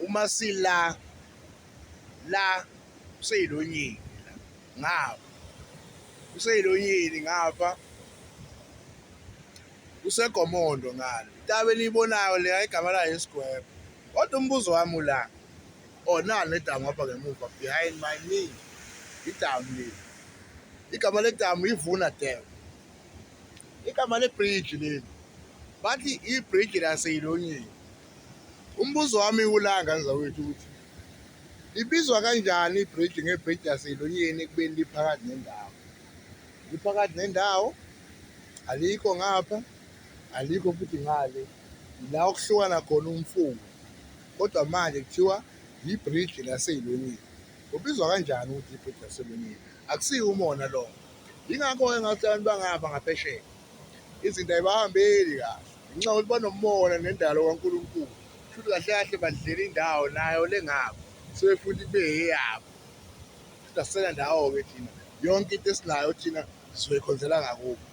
Uma sila la kuseyilonyeni la ngapha kuseyilonyeni ngapha kusegomondo ngale intaba eniyibonayo leya igama layo isigwebo kodwa umbuzo wami ula. Oh, nalo nedamu ngapha ngemuva behind my knee, idamu leli. Igama ledamu ivuna Dam. Igama lebridge leli bathi ibridge laseyilonyeni. Umbuzo wami ulanga ngizawethu ukuthi libizwa kanjani ibridge ngebridge laseyilonyeni ekubeni liphakathi nendawo? Liphakathi nendawo, alikho ngapha, alikho futhi ngale, la okuhlukana khona umfula. Kodwa manje kuthiwa yibhriji laseYilonyeni. Ubizwa kanjani ukuthi ibhriji laseYilonyeni? Akusiwo umona lowo. Yingakho-ke ngathi abantu bangapha ngaphesheya izinto ayibahambeli kahle ngenxa yokuthi banomona nendalo kaNkulunkulu. Shuthi kahle kahle badlela indawo nayo le ngapha sebefuna ukuthi kube eyabo. Futhi asisena ndawo-ke thina, yonke into esinayo thina sizoyikhonzela ngakubo.